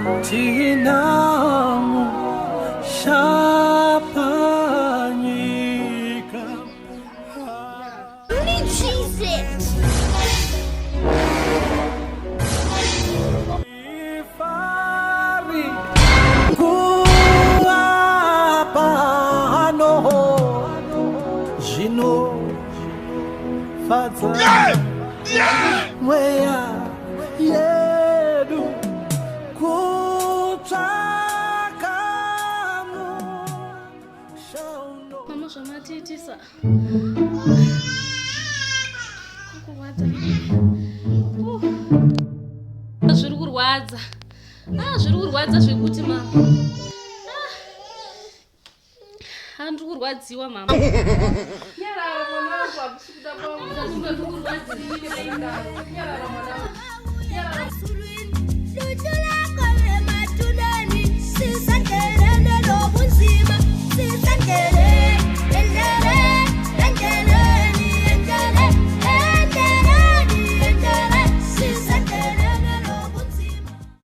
Tinamo shapanyika. Ifari kuva pano zvinofadza mweya yedu kutsvaka musha uno. Mama, zvamatiitisa kurwadza, zviri kurwadza. Ah, zviri kurwadza zvekuti, mama. Ah, ndiri kurwadziwa, mama. Nyarara mwana wangu, hakusi kuda kwangu. Ndiri kurwadziwa. Nyarara mwana wangu. Nyarara.